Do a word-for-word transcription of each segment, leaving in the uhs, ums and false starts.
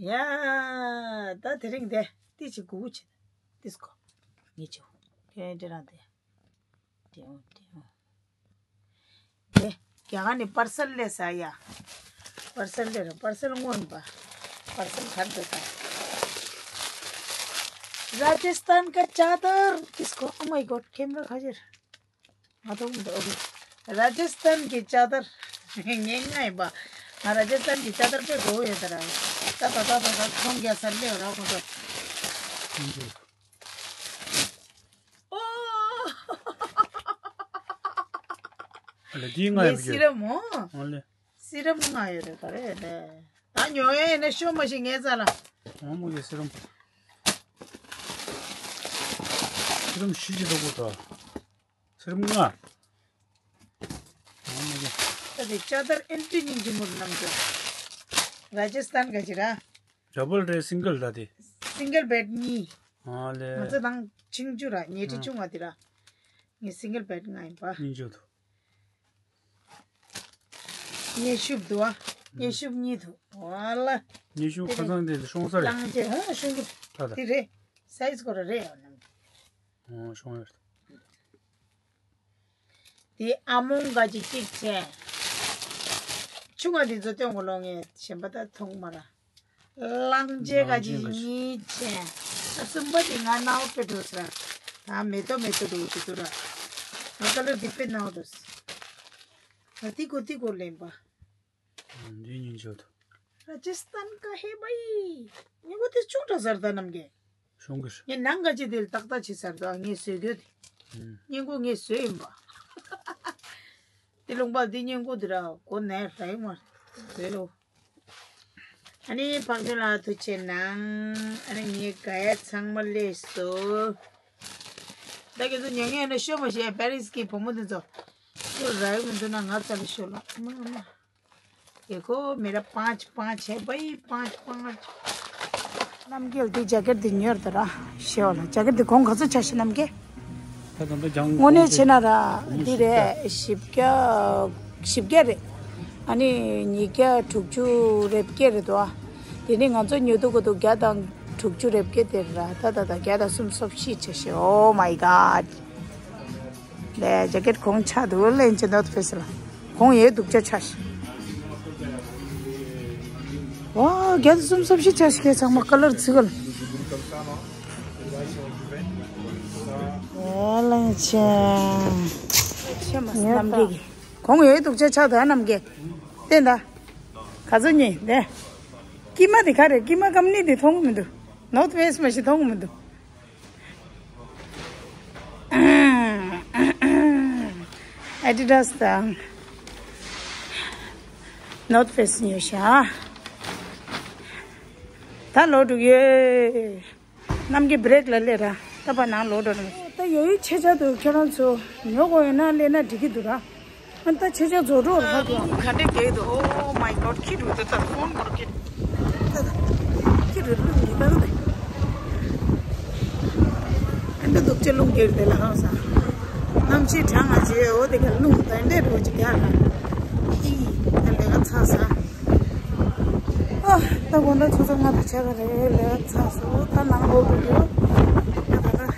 ཡ། ད་དེ་རིང་དེ་ཏི་ཅི་གུ་གུ་ཆེ། ཏིས་ཀོ། ངེ་ཆེ། ཁྱོད་དེ་རང་དེ། དེ་འོ་དེ་འོ། དེ། རྒྱ་གར་ནས་པར་སལ་ལས་ས་ཡ། པར་སལ་ལས་ར་པར་སལ་སྔོན་པ། པར་སལ་གར་དེ་ད། राजस्थान का चादर किसको? Oh my God, camera खा जे। ང་ཐོག་མི་འདུག་ར་ཇ་སི་ཐན་གྱི་ཅ་དར། ངས་ང་ཡིན་པ། ང་ར་ཇ་སི་ཐན་གྱི་ཅ་དར་དཔེ་འགྲོ་ཡོད་ད་ར། ད་ད་ད་ད་ད་ཁོང་རྒྱ་སར་སླེབས་ར་ཁོང་ཚོ། ཨོ། ཨ་ལེ་འདི་ང་ཡོད་ངས་སི་ར་མོ། ཨ་ལེ། སི་ར་མོ་ང་ཡོད་རེད་ད་རེད་ད། ད་ཉོ་ཡས་ནས་ཤོ་མ་ཞིག་ངས་ཙ་ལ། ཨ་མོ་ཡོད་སི་ར་མོ། སི་ར་མོ་ཤི་ཅི་འདུག་གོ་ད། སི་ར་མོ་ལྔ། ད་དེ་ཅ་དར་ཨེན་ཏི་སྙིང་རྗེ་མོར་བསྣམས་ཀྱང་། ར་ཇ་སི་ཐན་ག་ཅི་ར། ཌ་བལ་རེད་སིང་གལ་ད་དེ། སིང་གལ་བེད་གཉིས། ཨ་ལེ། ང་ཚོ་དང་ཆིང་ཆུ་ར་ཉལ་ཁྲི་ཆུང་བ་དེ་ར། ངས་སིང་གལ་བེད་ལྔ་ཡིན་པ། སྙིང་རྗེ་དོ། ཉེ་ཤུབ་དུ་བ། ཉེ་ཤུབ་གཉིས་དུ། ཝ་ལ། ཉེ་ཤུབ་ཁ་སང་དེ་ཤོང་ས་རེད། ལང་ཅེ་ཧོ་ཤོང་གི། ད་ད། དེ་རེད། སའི་ཛི་ཁོ་ར་རེད་ཡ་ནམ། ཨོ་ཤོང་ཡོད། དེ་ཨ་མོང་ག་ཅི་གཅིག་བྱས། ཆུང་ང་དེ་ཚོ་སྟོན་གོ་ལོ་ངས་གཞན་པ་ད་མཐོང་མ་ར། གླང་ཆེན་ག་ཅི་གཉིས་བྱས། ད་གསུམ་པ་དེ་ང་ནའོ་དཔེ་འགྲོ་ས། ད་མེ་ཏོ་མེ་ཏོ་འགྲོ་ཅི་ཏུ་ར། ང་ཀ་ལར་དེ་དཔེ་ནའོ་འགྲོ་ས། ད་ཏི་ཀོ་ཏི་ཀོ་ལེན་པ། འདི་ཉིན་ཆོད། राजस्थान का है भाई। ཉིན་གོ་དེ་ཅུང་འདྲ་ཟར་ད་ནམ་གེ། ཤོང་གི་རེད། ངས་ནང་ག་ཅི་དེ་ཏག་ཏག་ཅི་ཟར་ད་ངས་བཟོས་གྱོད་དེ། ཉིན་གོ་ངས་བཟོས་ཡིན་པ། དེ་ལུང་པ་དེ་ཉིན་གོ་དེ་ར་གོ་ནས་ར་ཡོང་མ་བཟོས་ལོ། ཨ་ནི་ཕག་ཆེན་ལགས་ཐུགས་ཆེ་གནང་། ཨ་ནི་ངའི་དགའ་ཡ་ཚང་མ་ལས་སོ། ད་གི་ཚོ་ཉོ་ངས་ནས་ཤོ་མ་ཤེས་པེ་རིས་ཀྱི་བུ་མོ་དེ་ཚོ། ཁོ་ར་ཡོང་མི་འདུག་ན་ང་ཙམ་ལ་ཤོ་ལ་མ་མ། देखो मेरा पाँच पाँच है भाई, पाँच पाँच। རྣམ་རྒྱལ་འདི་ཇ་ཀེཊ་འདི་ཉོས་དོ་ར། ཤེས་བ་ལ་ཇ་ཀེཊ་འདི་གོང་ག་ཚོད་ཆ་ཤི་རྣམ་རྒྱལ། ད་ད་ད་ཇང་དངོས་གནས་བྱས་ན་ར་འདི་རེད་བཞི་བརྒྱ། བཞི་བརྒྱ་རེད། ཨ་ནི་ཉིས་བརྒྱ་དྲུག་ཅུ་རེ་བརྒྱད་རེད་དོ། དེ་ནི་ང་ཚོ་ཉོ་དུ་གོ་དུ་བརྒྱ་དང་དྲུག་ཅུ་རེ་བརྒྱད་དེ་ར། ད་ད་ད་བརྒྱ་དང་སུམ་ཅུ་སོ་བཞི་ཆ་ཤི། Oh my God. ལས་ཇ་ཀེཊ་གོང་ཆག་འདུག་ལན་ཅི་འདོད་ཕེ་སི་ལ། གོང་ཡོད་སྡུག་ཅག་ཆག་ཤི། ཝ་བརྒྱ་དང་སུམ་ཅུ་སོ་བཞི་ཆག་ཤི་ཁྱེད་ཚང་མ་ཀ་ལར་ཚིག་ག་ལ། ཨེ་ལན་ཅི། ཉོས་ད། གོང་ཡོད་སྡུག་ཅག་ཆག་ད་རྣམ་རྒྱལ། བསྟན་ད། ག་ཚོད་ཉིན་དེ། ཀི་མ་དེ་ག་རེད། ཀི་མ་ཀམ་ནི་དེ་མཐོང་གི་མི་འདུག་ནོར་ཐི་ཕེ་སི་མ་ཤི་མཐོང་གི་མི་འདུག་ཨ་ཌི་ཌ་སི་དང་ནོར་ཐི་ཕེ་སི་ཉོས་ཤག་ད་ལོག་འགྲོ་གི་ཡོད། རྣམ་རྒྱལ་བྷི་རེག་ལ་སླེབས་ར། ད་ཕར་ནང་ལོག་འགྲོ་ར། ད་ཡོད་ཡོད་ཆེ་ཆ་འདུག་ཁྱོད་རང་ཚོ་ཉོ་དགོས་ཡོད་ན་སླེབས་ན་འགྲིག་གི་འདུག་ར། ཨ་ད་ཆེ་ཆ་རྫོགས་འགྲོ་ར་ད། ག་འདྲ་རྒྱག་གི་འདུག Oh my God, ཁྱི་འདུག་ད་ད་ཧོན་མོར་ཁྱི། ད་ད་ཁྱི་རུ་རླུང་གི་ད་ད། ཨ་འདྲ་འདུག་ཅེ་རླུང་རྒྱག་དེ་ལ་ཧང་སང་། གནམ་གཤིས་གྲང་ང་ཅེ་འོ་དེ་ག་རླུང་ད་འདྲ་རུ་ཅིག་རྒྱག་ལ། ཨི་ད་ལས་ཀ་ཚ་ས། ཨ་ད་དགོང་དག་ཆུ་ཚོད་ལྔ་དང་ཕྱེད་ཀ་རེད། ལས་ཀ་ཚ་སོང་། ད་ནང་ལོག་འགྲོ་གི་ཡོད། ད་ད་ད་ང་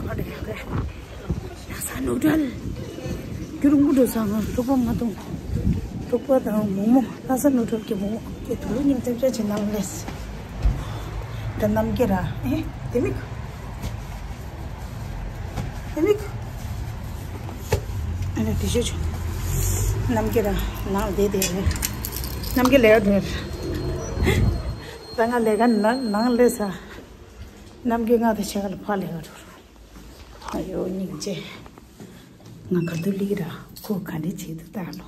ག་རེ་ཡོད་རེད། ལྷ་ས་ནུ་ཊལ། རྒྱུ་རུང་པོ་འགྲོ་ས་ང་ལྷུག་པ་མ་འཐུང་། ལྷུག་པ་དང་མོག་མོག་ལྷ་ས་ནུ་ཊལ་གྱི་མོག་མོག་སྐྱེ་དུ་ཉིན་ཐེབས་ཆ་ཆེ་ནང་ལས། ད་རྣམ་རྒྱལ་ར་ཨེ་དེ་མིག་དེ་མིག་ཨ་ནི་དེ་ཤོད་ཆོག་རྣམ་རྒྱལ་ར་ནང་བསྡད་དེ་རེད། རྣམ་རྒྱལ་ལས་ཀ་འགྲོ་ཡ་རེད། ད་ང་ལས་ཀ་ནང་ནང་ལས་ས། རྣམ་རྒྱལ་ང་དང་ཆ་ག་ལ་ཕ་ལས་ཀ་འགྲོ་རོགས། ཨ་ཡོ་སྙིང་རྗེ། ང་ག་དུས་ལིག་ར་ཁོ་ག་འདྲ་བྱེད་དུ་ལྟ་ལོ།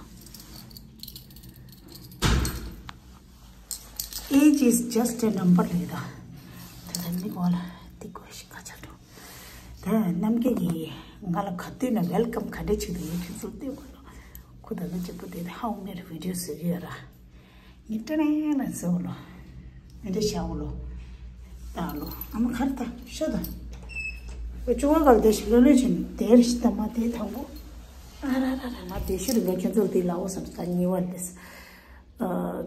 Age is just a number ལེ་ད། ད་ད་ནི་གོ་ལ་ཏི་གོ་ཤི་ཁ་ཆ་འགྲོ། ད་རྣམ་རྒྱལ་གྱིས་ང་ལ་ག་དུས་ན་welcome ག་འདྲ་བྱེད་དུ་ཡོད་ཁྱོད་ཚོ་ལྟོས་གོ་ལོ། ཁོ་ད་ལོ་གཅིག་པུ་དེ་ཧ་མེར་བི་ཌི་ཡོ་བཟོ་གི་ཡོད་ར། ངས་ཏྲེ་ནས་ཟེར་བ་ལོ། ངས་འདྲ་བྱ་བ་ལོ། ད་ལོ་ཨ་མ་ཁར་ད་ཤོད་ད། བ་ཅུ་བ་གལ་དེ་ཞིག་ལོ་ལོ་ཆེན་དེར་ཞིག་ད་མ་དེ་དང་པོ། ཨ་ར་ར་ར་མ་དེ་ཤི་རུ་བ་ཁྱོད་ཚོ་དེ་ལ་འོ་བསམ་ད་ཉི་བ་ལས།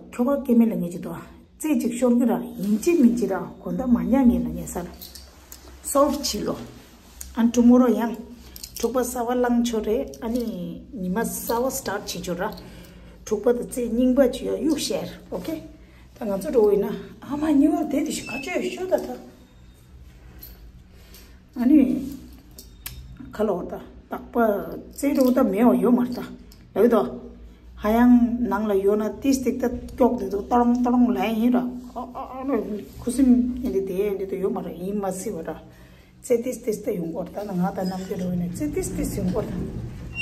ཁྱོ་ག་སྐྱེ་མེད་ལ་ངེས་ཀྱི་དོ། རྩེ་གཅིག་ཤོར་གི་ར་ཡིན་གཅིག་མིན་གཅིག་ར་གོ་ད་མ་ཉག་ངེས་ལ་ངེས་ས་ར་སོལ་བ་བྱེད་ལོ། ཨ་ཊུ་མོ་རོ་ཡང་འཁྲུག་པ་གསར་བ་བླངས་ཆོག་རེད། ཨ་ནི་ཉི་མ་གསར་བ་སི་ཊར་ཊི་བྱེད་ཆོག་ར། འཁྲུག་པ་དང་རྩེ་རྙིང་པ་བྱེད་ཡ་གཡུག་ཤེར། ཨོ་ཁེ། ད་ང་ཚོ་འགྲོ་བ་ཡིན་ན་ཨ་མ་ཉི་མ་དེ་དེ་ཞིག་ག་ཆོད་ཤོད་ད་ད། ཨ་ནི། ཁ་ལོ་ད་རྟག་པ་རྩེ་རུ་ད་མེད་བ་ཡོད་མ་རེད་ད། ལབ་དོ། ཧ་ཡང་ནང་ལ་ཡོད་ན་ཏིས་ཏིག་ད་སྐྱོག་དེ་ཚོ་ཏོང་ཏོང་ལ་ཡིན་ར། ཨ་ཨ་ཨ་ནི་ཁུ་སིམ་ཡིན་དེ་དེ་ཡིན་དེ་ད་ཡོད་མ་རེད། ཡིན་མ་སྲིད་བ་ར། རྩེ་ཏིས་ཏིས་ད་ཡོང་གོ་ར། ད་ན་ང་ད་ནམ་རྒྱུན་རུ་ཡིན་ན་རྩེ་ཏིས་ཏིས་ཡོང་གོ་ར།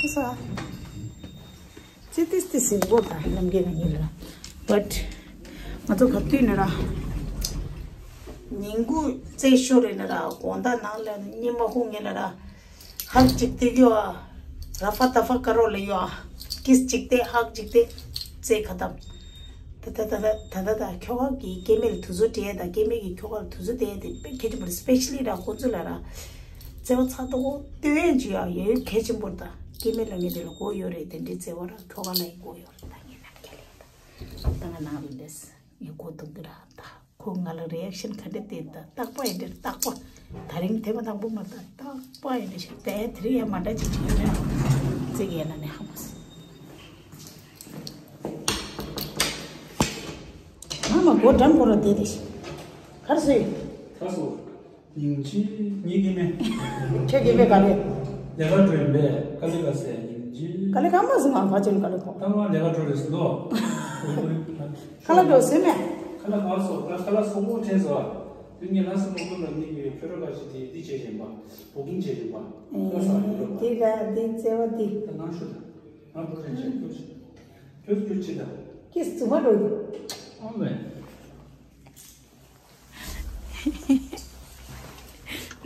ཁུ་ས། ཙི་ཏི་ཏི་ཟིན་པོ་དང་རྣམ་རྒྱལ་གཉིས་ལ། བཊ། ང་ཚོ་ག་དུས་ནི་ར། ཉིན་གུང་རྩེ་ཤོར་རེ་ནི་ར་དགོང་དག་ནང་ལ་གཉིད་མ་ཁུག་ངེ་ལ་ར། ཧག་ཅིག་ཏེ་གྱོ་ཨ། ར་ཧྥ་ཏ་ཧྥ་ཀ་རོ་ལ་ཡོ་ཨ། ཀིས་ཅིག་ཏེ་ཧག་ཅིག་ཏེ། རྩེ་ཁ་ཏམ། ད་ད་ད་ད་ད་ད་ད་ཁྱོ་ག་གི་སྐྱེ་དམན་ལ་དུས་ཚོད་སྤྲད་ད་སྐྱེ་དམན་གྱི་ཁྱོ་ག་ལ་དུས་ཚོད་སྤྲད་དེ་དཔེ་གལ་ཆེན་པོ་རེད། སི་པེ་ཤ་ལི་ར་ཁོང་ཚོ་ལ་ར། བརྩེ་བ་ཚ་ཏོག་ཏོ་ཡན་ཅིག་ཡ་ཡོད་གལ་ཆེན་པོ་རེད་ད། སྐྱེ་དམན་ལ་ངས་དེ་ལ་གོ་ཡོད་རེད། དེ་འདྲའི་བརྩེ་བ་ར་ཁྱོ་ག་ལ་ཡི་གོ་ཡོད་རེད། ད་ངས་ནམ་རྒྱལ་ལ་ཡོད་ད། ད་ང་ནང་ལ་འདས་ངས་གོ་འདུག་གི་ར་ད། ཁོ་ང་ལ་རི་ཨེག་ཤན་ག་འདྲ་བསྟན་ད། རྟག་པ་ཡིན་འདྲ་རྟག་པ། ད་རིང་དེ་མ་དང་པོ་མ་ད་རྟག་པ་ཡིན་འདྲ་ཞིག་དེ་དེ་རིང་ཡང་མ་འདྲ་ཅིག་ཡོད་རེད། ཙི་གེ་ཡ་ན་ནས་ཧ་མ་སི། ང་མ་གོ་འགྲམ་གོ་ར་བསྡད་དེ་ཤི། གར་སོས། ད་སོ། ཉིང་ཅི་ཉི་གི་མེ། ཁྱེད་ཀྱི་མེ་ག་ལེ། ལས་ཀ་འགྲོ་ཡིན་པས་ཀ་ལེ་ཀ་སེ་ཉིང་ཅི། ག་ལེ་ག་མ་སི་ང་ཕ་ཆེན་ག་ལེ་གོ། ད་ང་ལས་ཀ་འགྲོ་རེད་ཟིན་ཏོ། ཁ་ལ་འགྲོ་ཟིན་མེ། ཁ་ལ་ག་སོ་ད་ཁ་ལ་སོ་མོ་ཁྲེན་སོ། དུ་ངས་ལ་སོ་མོ་ཀུན་ལ་ནི་གི་ཁྱོད་ར་ཀ་ཅི་དེ་དེ་བྱེད་བཞིན་པ། བོ་ཀིང་བྱེད་བཞིན་པ། ལ་སོ་ཡིན་འགྲོ་པ། དེ་ག་དེ་བརྩེ་བ་དེ། ད་ང་ཤོད་ད། ང་འགྲོ་རེད་བྱེད་ཁྱོད་ཤོད། ཁྱོད་ཁྱོད་ཅི་ད། ཀིས་ཙུ་མ་འགྲོ་ཡིན། ཨོ་མེ།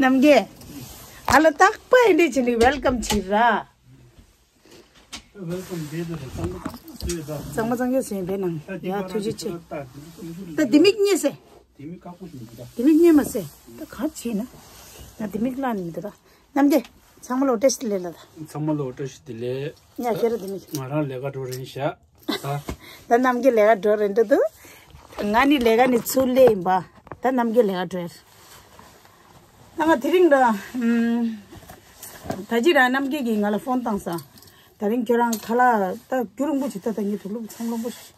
རྣམ་རྒྱལ། ཨ་ལ་རྟག་པ་ཡིན་འདྲི་བྱེད་ནི་ཝེལ་ཀམ་བྱེད་ར། ཝེལ་ཀམ་བྱེད་དུ་རེད། གཙང་མ་གཙང་ཡོད་ཟེར་བའི་ནང་ཡ་ཐུགས་རྗེ་ཆེ། ད་ལྡེ་མིག་རྙེད་སེ། ལྡེ་མིག་དཀར་པོ་ཞིག་འདུག་ད། ལྡེ་མིག་རྙེད་མ་སེ། ད་ག་བྱེད་ན། ད་ལྡེ་མིག་ལ་ནི་འདུག་ད། རྣམ་རྒྱལ། ཚང་མ་ལོ་བཀྲ་ཤིས་བདེ་ལེགས་ལ་ད། ཚང་མ་ལོ་བཀྲ་ཤིས་བདེ་ལེགས། ཉ་ཁྱེད་ར་ལྡེ་མིག་ང་རང་ལས་ཀ་འགྲོ་རན་ཤག་ད། ད་རྣམ་རྒྱལ་ལས་ཀ་འགྲོ་རན་འགྲོ་འདུག་ང་ནི་ལས་ཀ་ནི་ཚུར་ལས་ཡིན་པ། ད་རྣམ་རྒྱལ་ལས་ཀ་འགྲོ་ཡར། ད་ང་དེ་རིང་ལ། ད་ཅི་ར་རྣམ་རྒྱལ་གྱིས་ང་ལ་ཕོན་བཏང་ས། ད་རིང་ཁྱོད་རང་ཁ་ལག་ད་རྒྱུ་རིང་པོ་ཅིག་ད་ད་ངའི་དུག་ལུག་ཚང་ལོང་པོ་ཞིག་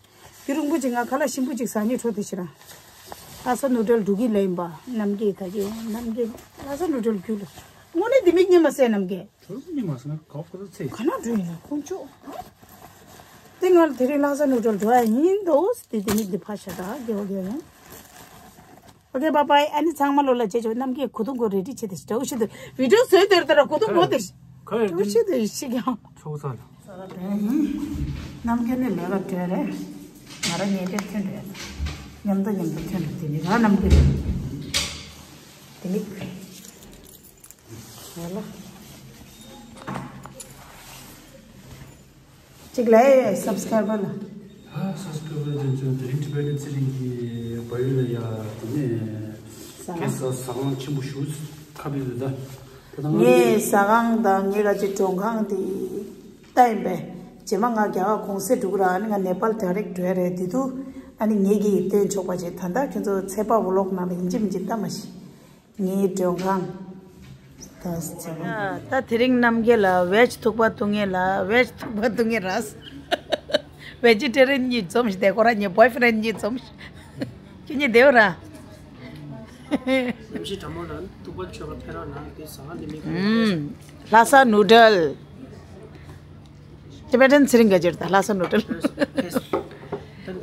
རྒྱུ་རིང་པོ་ཅིག་ང་ཁ་ལག་ཞིམ་པོ་ཅིག་ཟ་ཉེ་འཕྲོ་དེ་ཕྱིར། ལྷ་ས་ནུ་ཏྲལ་འགྲོ་གི་ལེན་པ་རྣམ་རྒྱལ་ད་ཅི་རྣམ་རྒྱལ་ལྷ་ས་ནུ་ཏྲལ་རྒྱུ་ལ། དངོས་གནས་འདི་མིག་ཉི་མ་ཟེར་རྣམ་རྒྱལ། གྲོལ་ནི་མ་སོང་ན་ག་པར་ཚེ། ག་ན་འགྲོ་ཡིན་ན་ཁོང་ཚོ། དེ་ང་དེ་རིང་ལྷ་ས་ནུ་ཏྲལ་འགྲོ་ཡ་ཡིན་འདུག་དེ་དེ་མིག་འདི་ཕ་ཤ་ད་རྒྱལ་བ་རྒྱལ་ཡོང་། ཨོ་ཁེ་བཱའི་བཱའི། ཨ་ནི་ཚང་མ་ལོ་ལ་བྱེད་ཆོག་རྣམ་རྒྱལ་གོ་ཐུང་གོ་རེ་ཌི་བྱེད་དེ་ཞིག་འདྲ་བོ་ཞིག་ཏུ་བི་ཌིའོ་བཟོས་དེར་ལྟར་གོ་ཐུང་གོ་དེ་ཞིག་འདྲ་བོ་ཞིག་ཏུ་ཞིག་ཡང་། ཆོག་ས་ལ། ས་ར་དེ་ཡིན། རྣམ་རྒྱལ་ནི་ལས་ཀ་བྲལ་རེད། ང་ར་ཉེ་འབྲེལ་ཐོན་རེད། མཉམ་དུ་མཉམ་དུ་ཐོན་རེད། དེ་ནི་ར་རྣམ་རྒྱལ་རེད། དེ་ནི། ཡ་ལ། གཅིག་ལ་སབ་སི་ཀ་རའི་བར་ལ། ཨ་སབ་སི་ཀ་རའི་བར་དེ་ཚོ་དེ་རིང་ཊི་བེ་ཊན་ཚེ་རིང་གི་བལ་ཡུལ་ལ་ཡ་དེ་ནས་ཟ་ཁན་ཟ་ཟ་ཁང་ཆེན་པོ་ཞིག་ཁ་བརྡུང་ཡོད་ད། ད་ལྟ་ང་ངས་ཟ་ཁང་དང་ངའི་ག་ཅིག་མགྲོན་ཁང་དེ་ལྟ་ཡིན་པས། རྗེས་མ་ང་རྒྱ་གར་གུང་སེང་འགྲོ་གི་ར། ཨ་ནི་ང་ནེ་པཱལ་ཌའི་རེག་འགྲོ་ཡ་རེད། དེ་དུས་ཨ་ནི་ངེད་ཀྱིས་སྟོན་ཆོག་པ་བྱས། ད་ལྟ་ཁྱོད་ཚོ་ཚེས་པ་ཝི་ལོག་ནང་ལ་ཡིན་གཅིག་མིན་གཅིག་ལྟ་མ་ཤེས། ངའི་མགྲོན་ཁང་། ད་ད་དེ་རིང་རྣམ་རྒྱལ་ལ་ཝེཇ་ཐུག་པ་འཐུང་ངེས་ལ། ཝེཇ་ཐུག་པ་འཐུང་ངེས་ར། ཝེ་ཇི་ཊེ་རི་ཡན་གཉིས་འཛོམས་ཤིག་དེ་ཁོ་ར་ངའི་བོའི་ཕི་རེན་ཌི་གཉིས་འཛོམས་ཤིག་ཁྱེད་གཉིས་བདེ་བོ་ར། རྣམ་ཤེས་དྲང་མོ་ལ་ཐུག་པ་མཆོད་པ་ཕེབས་རོགས་གནང་། དེ་ཟ་ཁང་དེ་མིང་ག་རེ་ཟེར། ལྷ་ས་ནུ་ཏྲལ། ཊི་བེ་ཊན་ཚེ་རིང་ག་ཅེར་ད་ལྷ་ས་ནུ་ཏྲལ།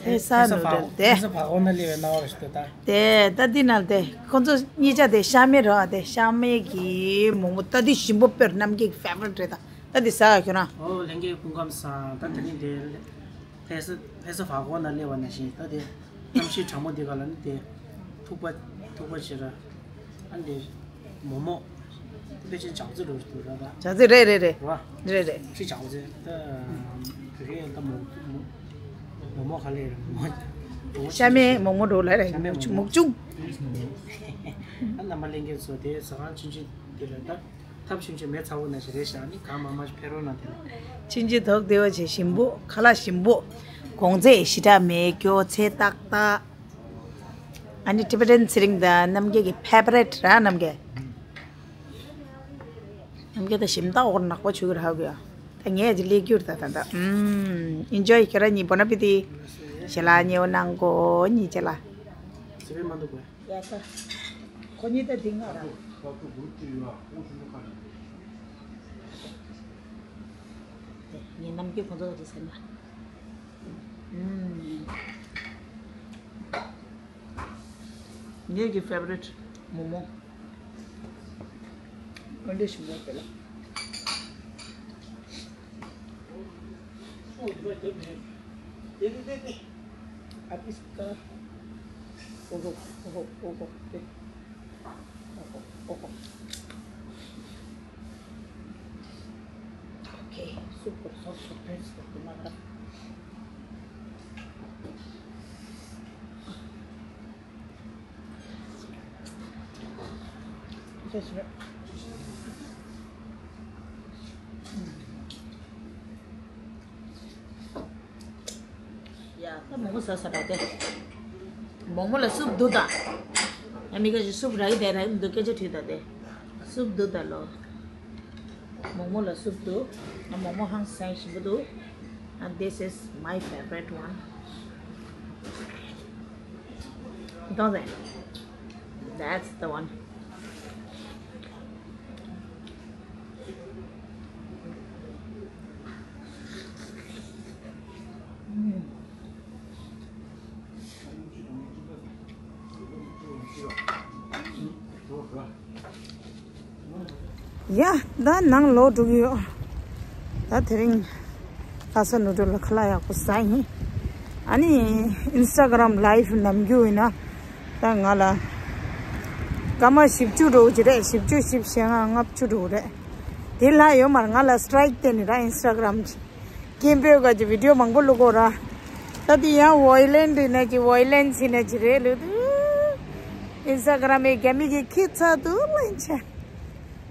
ཧེ་ས་ནུ་ཏྲལ་དེ། ཧེ་ས་ཕ་གོ་ན་ལི་བའི་ནང་བ་ཞིག་ད། དེ་ད་འདི་ནང་དེ་ཁོང་ཚོ་གཉིས་ཆ་དེ་ཤ་མེད་རོ། དེ་ཤ་མེད་ཀྱི་མོག་མོག་ད་འདི་ཞིམ་པོ་དཔེར་རྣམ་རྒྱལ་གྱི་ཕེ་ཝ་རི་ཊི་རེད་ད། ད་འདི་ཟ་ཡ་ཁྱོད་རང་། ཨོ་ལྷན་རྒྱས་སྐུ་ཁམས་བཟང་། ད་དེ་རིང་དེ་ཧེ་ས་ཧེ་ས་ཕ་གོ་ན་ལི་བ་ན་བཞིན་ད་དེ་གནམ་གཤིས་གྲང་མོ་འདི་ག་ལ་ནི་དེ་ཐུག་པ་ཐུག་པ་བྱེད་ར། ཨ་འདི་མོག་མོག་དེ་ཕལ་ཆེར་ཅང་ཙེ་འགྲོ་འདུག་ར་ད། ཅང་ཙེ་རེད་རེད་རེད། ར་རེད་རེད། ཅི་ཅང་ཙེ་ད་བོད་སྐད་ད་མོག་མོག་མོག་མོག་ག་ལེ་རེད་མོག་མོག་ཤ་མེད་མོག་མོག་འགྲོ་ལ་རེད། ཤ་མེད་མོག་མོག་ཅུང་། ཨ་རྣམ་པ་ལྷན་རྒྱས་ཚོ་དེ་ཟ་ཁང་ཆུང་ཆུང་དེ་ལ་ད་ཐབས་ཆུང་ཆུང་མེད་ཚ་བོ་ན་ཞིག་རེད་ཤག་ནི་གང་མང་མང་ཞིག་ཕེབས་རོགས་གནང་དེ་ལ། ཕྱིན་ཅི་ཐོག་བདེ་བ་བྱེད་ཞིམ་པོ་ཁ་ལག་ཞིམ་པོ། གོང་ཚད་ཞེ་དྲག་མེད་སྐྱོ་ཚད་ཏག་ཏག་ཨ་ནི་ཊི་བེ་ཊན་ཚེ་རིང་དང་རྣམ་རྒྱལ་གྱི་ཕེ་བ་རེ་ཊི་ར། རྣམ་རྒྱལ། རྣམ་རྒྱལ་ད་ཞིམ་ད་འོར་ནག་པོ་བྱུག་ར་ཧ་གི་ཡ། ད་ངས་ཀྱི་ལས་རྒྱུར་ད་ད་ད། ཨུམ། ཨིན་ཇོའི། ཁྱེད་རང་གཉིས་བོ་ན་པི་ཏི། ཞེ་ལ་ཉེ་བོ་ནང་གོ་གཉིས་ཅེ་ལ། ཡ་ད། ཁོ་གཉིས་ད་དེ་ང་ར། ངའི་རྣམ་རྒྱལ་ཁོ་ཚོ་ག་ཚོད་ཟེར་ན། ཨུམ། ངེད་ཀྱི་ཕེ་བ་རེ་ཊི་མོག་མོག། ཨ་འདྲ་ཞིམ་པོ་དེ་ལ། ཨ་ཏི་སི་ཀ། ཨོ་ཧོ་ཨོ་ཧོ་ཨོ་ཧོ་དེ། ཨོ་ཧོ་ཨོ་ཧོ། ཨོ་ཁེ། སུབ་སུབ་སུབ་སུབ་ཕེ་སུབ་སུབ་མ་ད། ཡ་ད་མོག་མོག་ཟ་ས་ར་དེ། མོག་མོག་ལ་སུབ་འདུག་ད། ཨ་མི་ག་ཞིག་སུབ་རག་གི་དེ་རག་གི་མི་འདུག་སྐད་ཆ་དྲིས་ད་དེ། སུབ་འདུག་ད་ལོ། མོག་མོག་ལ་སུབ་འདུག་ཨ་མོག་མོག་ཧང་སང་ཞིམ་པོ་འདུག And this is my favorite one. Don't they? That's the one. ཡ། ད་ནང་ལོག་འགྲོ་གི་ཡོད། ད་དེ་རིང་ལྷ་ས་ནུ་ཌལ་ལ་ཁ་ལག་ཡག་པོ་ཟ་ཡིན། ཨ་ནི་ཨིན་སི་ཊ་གྷ་རམ་ལའིབ་ནམ་རྒྱུན་ཡིན་ན། ད་ང་ལ་སྐར་མ་བཞི་བཅུ་འགྲོ་གི་རེད། བཞི་བཅུ་ཞེ་ལྔ་ལྔ་བཅུ་འགྲོ་གི་རེད། དེ་ལྷག་ཡོད་མ་རེད། ང་ལ་སི་ཊ་རའིཀ་བསྟན་ནི་ར་ཨིན་སི་ཊ་གྷ་རམ་གྱིས། སྐད་འབོད་ག་ཅིག་བི་ཌིའོ་མང་པོ་བླུག་གོ་ར། ད་དེ་ཡང་ཝའི་ལེན་ཊི་ཡིན་ན་ཅིག་ཝའི་ལེན་སི་ཡིན་ན་ཅིག་རེད་ལུག་དུ། ཨིན་སི་ཊ་གྷ་རམ་མི་རྒྱ་མི་གི་ཁྱི་ཚ་དུ་ལེན་ཆ།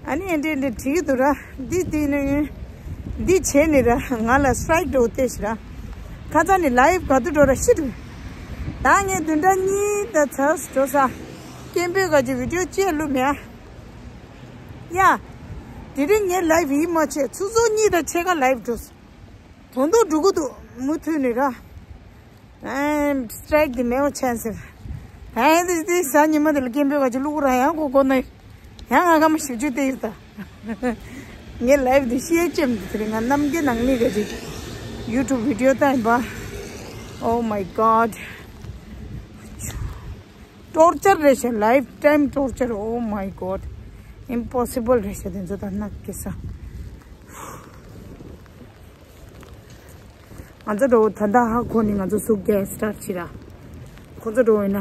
ཨ་ནི་ཨེ་འདྲས་འདྲས་བྲིས་འདུག་ར། འདི་དེ་ནི་འདི་བྱས་ནི་ར་ང་ལ་སི་ཊ་རའིཀ་འགྲོ་བལྟས་ཤི་ར། ཁ་ཚ་ནི་ལའིབ་ག་དུ་འགྲོ་ར་ཤི་འདུག་ད་ངས་བདུན་ཕྲག་གཉིས་ད་ཚར་འགྲོ་ས། སྐད་འབོད་ག་ཅིག་བི་ཌིའོ་བཅས་བླུག་མེད་ཨ། ཡ། དེ་རིང་ངའི་ལའིབ་ཡིད་མ་ཆེས། ཆུ་ཚོད་གཉིས་དང་ཕྱེད་ཀ་ལའིབ་འགྲོ། དོན་དུ་འགྲོ་གི་འདུག་མུ་མཐུད་ནས་ར། ཨེ། སི་ཊ་རའིཀ་དེ་མེད་པ་ཆེན་ཟེར། ཨེ་དེ་དེ་གཟའ་ཉི་མ་དེ་ལ་སྐད་འབོད་ག་ཅིག་བླུག་ར་ཡང་གོ་གོ་ནས། ཡང་ང་སྐར་མ་བཞི་བཅུ་དེ་ཡིན་ད། ངའི་ལའིབ་དེ་ཤེས་ཅེམ་དེ་རིང་ང་རྣམ་རྒྱལ་ནང་མི་ག་ཅིག་ཡུ་ཊུབ་བི་ཌིའོ་ལྟ་ཡིན་པ། Oh my God. ཊོར་ཅར་རེད་ཤག་ལའིཕ་ཊའིམ་ཊོར་ཅར། Oh my God. ཨིམ་པོ་སི་བལ་རེད་ཤག་དེ་ཚོ་ད་ནག་སྐྱེ་ས། ང་ཚོ་འགྲོ་ད་ལྟ་ཧ་གོ་ནི་ང་ཚོ་སུག་གེ་སི་སི་ཊར་བྱེད་ར། ཁོ་ཚོ་འགྲོ་ཡིན་ན།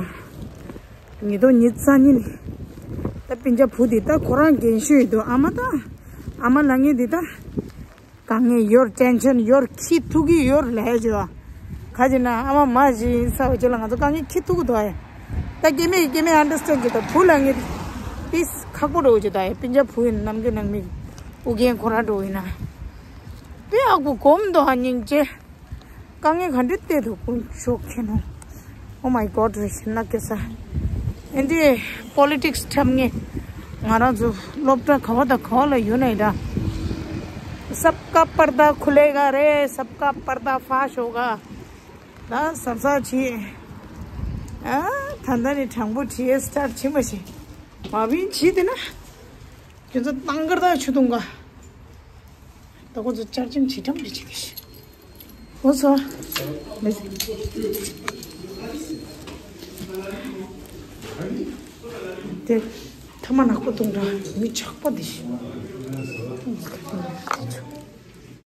ཉིས་སྟོང་ཉི་ཤུ་རྩ་གཉིས་ནི། ད་སྤུན་ཀྱག་བུ་དེ་ད་ཁོ་རང་རྒན་ཤོས་ཡིན་འདུག་ཨ་མ་ད། ཨ་མ་ལ་ངས་འདི་ད། དཀའ་ངལ་ཡོད། ཊེན་ཤན་ཡོད། ཁྱི་ཐུག་གི་ཡོད་ལས་བྱོས། ག་ཅི་ན་ཨ་མ་མ་ཞིག་ཡིན་ས་བ་ཅི་ལ་ང་ཚོ་དཀའ་ངལ་ཁྱི་ཐུག་གི་འདུག་ཨ། ད་སྐྱེ་དམན་སྐྱེ་དམན་ཨན་ཌར་སི་ཊེན་ཌ་བྱེད་ད་བུ་ལ་ངས་ཏིས་ཁག་པོ་འགྲོ་བྱེད་ད་ཡ། སྤུན་ཀྱག་བུ་ཡིན་ནམ་རྒྱུན་ནང་མི་ཨུ་རྒྱན་ཁོ་རང་འགྲོ་ཡིན་ན། དཔེ་ཨ་ཁུ་གོམ་འདུག་ཨ་སྙིང་རྗེ། དཀའ་ངལ་ག་འདྲ་སྟེ་འདུག་ཀུན་ཤོག་ཁྱེད་ནོ། Oh my God རེ་ཞིག་ན་སྐྱེ་ས། ཨེ་འདི་པོ་ལི་ཊིག་སི་འཁྲབ་ངེས། ང་རང་ཚོ་སློབ་གྲྭ་ག་བ་དང་ག་བ་ལ་ཡོད་ན་ཡིན་ད། सबका पर्दा खुलेगा रे, सबका पर्दा फाश होगा. ད་གཟབ་གཟབ་བྱེད། ཨ་ད་ལྟ་ནས་དྲང་པོ་བྲིས་སི་ཊར་བྱེད་མ་ཤེས། མ་བིན་བྱེད་དེ་ན། ཁྱོད་ཚོ་ཏང་ཀར་དང་ཆུ་དུང་ག་ད་ཁོ་ཚོ་བཅར་འཆམ་བྱེད་འགྲམ་རེ་བྱེད་དེ་ཤི། ཨོ་ཚོ། མེད། དེ་ཐ་མ་ནག་པོ་དུང་འདྲ་མི་ཆག་པ་འདི་ཤི།